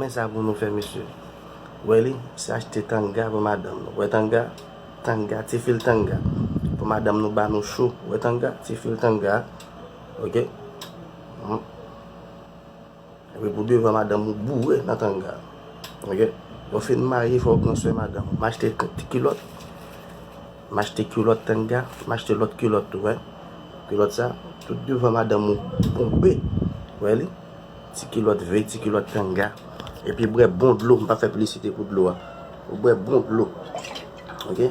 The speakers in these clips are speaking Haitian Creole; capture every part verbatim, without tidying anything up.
Men sa pou nou fè, mesye. Wè li, se achte tanga pou madanm nou. Wè tanga, tanga, ti fil tanga. Pou madanm nou ba nou cho. Wè tanga, ti fil tanga. Ok? Hmm. Epi pou devan madanm ou boure nan tanga. Ok? Lè w fin marye, fò w pran swen madanm ou. M achte ti kilòt. M achte kilòt tanga. M achte lòt kilòt tou, wè. Kilòt sa, tout devan madanm ou bonbe. Wè li? Ti kilòt V, ti kilòt tanga. Epi bwè bon dlo, m pa fè piblisite pou dlo a. Ou bwè bon dlo. Ok?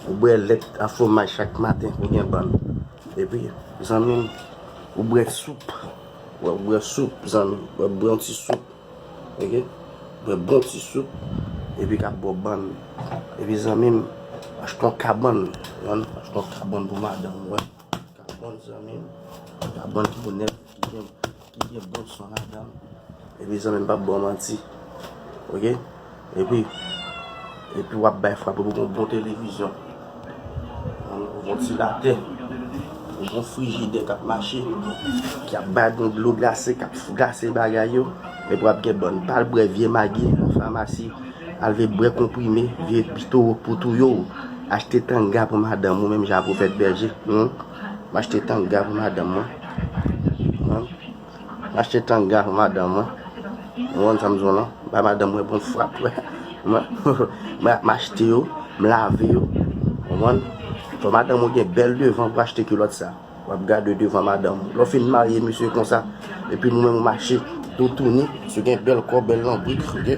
Ou bwè lèt a fwomaj chak maten pou gen bann. Epi, zanmi m, ou bwè soup. Ou bwè soup, zanmi m. Ou bwè yon ti soup. Ok? Bwè bon ti soup. Epi k ap ba w bann. Epi, zanmi m, achte yon kabann. Achte yon kabann pou madanm ou, wè. Kabann, zanmi m. Kabann ki nèf, ki gen, ki gen bon son ladan l. Epi, zanmi m, p ap ba w manti. Ok? Epi, epi w ap bay frape pou yon bon televizyon. Yon vantilatè. Yon bon frijidè k ap mache. Ki ap bay bon dlo glase, k ap glase bagay yo. Epi w ap gen bann. Pa al bwè vye magi nan famasi. Al vye bwè konprime, vye pito pou touye w. Achte tanga pou madanm ou, menm jan ak Pwofèt Bèje. Hmm? M achte tanga pou madanm mwen. Hmm? M achte tanga pou madanm mwen. Ou konn sa m di w lan? Bay madanm mwen bon frap, wè. Mwen, mwen, m achte yo, m lave yo. Ou konprann? Fò madanm ou gen bèl devan pou achte kilòt sa. W ap gade devan madanm ou. Lè w fin marye, mesye, konsa. Epi nou menm, ou mache, toutouni, si w gen bèl kò, bèl lanbrik, ok?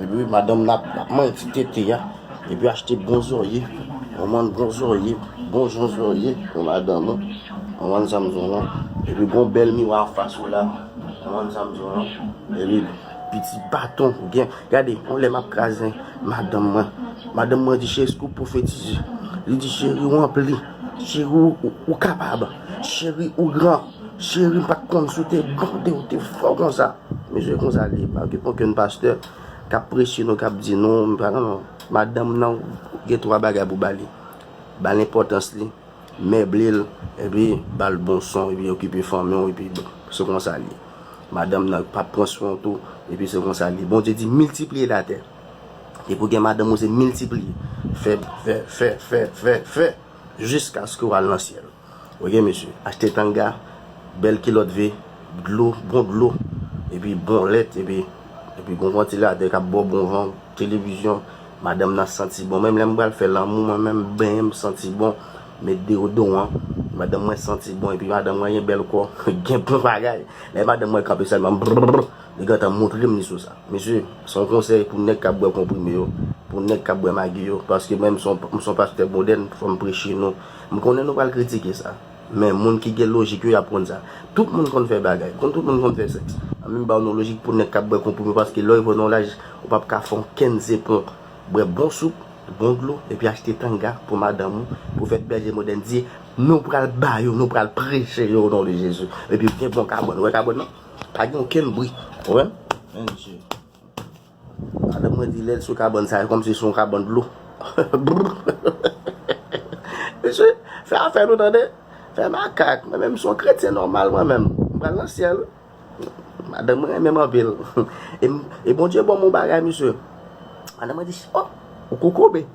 Epi madanm nan ap, ap manje ti tete a. Epi achte bon zòrye. Ou konprann, bon zòrye. Bon jan zòrye pou madanm ou. Ou konprann sa m di w lan? Epi gon bèl miwa anfas ou la. Ou konprann sa m di w lan? Epi piti baton, ou gen, gade, yon lè m ap kraze madanm mwen. Madanm mwen di, "Cheri, èske w pwofetize?" Li di, "Cheri, ou ranpli. Cheri, ou, ou, ou kapab. Cheri, ou gran. Cheri, m pa t konn si w te bande, ou te fò konsa." Mesye, konsa li ye. Pa gen okenn pastè k ap preche nou, k ap di nou, pa, non, non. Madanm nan, gen twa bagay pou ba li. Ba l enpòtans li, meble l, epi ba l bon son, epi okipe fanmi w, epi bon, se konsa li ye. Madanm nan p ap pran swen w tou, epi se konsa li ye. Bondye di, miltipliye latè. Depi w gen madanm ou, se miltipliye. Fè, fè, fè, fè, fè, fè, jiskaske w al nan syèl. Ok, mesye. Achte tanga, bèl kilòt V, dlo, bon dlo, epi bon lèt, epi, epi gon vantilatè k ap ba w bon van, televizyon, madanm nan santi bon. Menm lè m pral fè lanmou, mwen menm, m benyen, m santi bon. Met deyodoran, madanm mwen santi bon, epi madanm mwen gen bèl kò, gen bon bagay. Lè madanm mwen kanpe sèlman, brrr, li gentan montre m li sou sa. Mesye, se yon konsèy pou nèg k ap bwè konprime yo, pou nèg k ap bwè magi yo, paske mwen, m se yon, m se yon pastè modèn, fò m preche nou. M konnen nou pral kritike sa, men moun ki gen lojik yo, y ap konn sa. Tout moun konn fè bagay, konn tout moun konn fè sèks. An menm ba w nou lojik pou nèg k ap bwè konprime, paske lè w rive nan yon laj, ou p ap ka fè okenn zepon. Bwè bon soup, bon dlo, epi achte tanga pou madanm ou, Pwofèt Bèje Modèn di, nou pral ba yo, nou pral preche yo o non de Jezi. Epi gen bon kabann, ou wè kabann nan? Pa gen okenn bri, ou wè? Men, mesye. Madanm mwen di, lè l sou kabann sa, e kòmsi se yon kabann dlo. Mesye, fè afè nou tande. Fè makak, mwen menm se yon kretyen nòmal mwen menm. M pral nan syèl. Madanm mwen renmen m anpil. E, e Bondye ban m yon bagay, mesye. Madanm mwen di, "Oh, ou kokobe."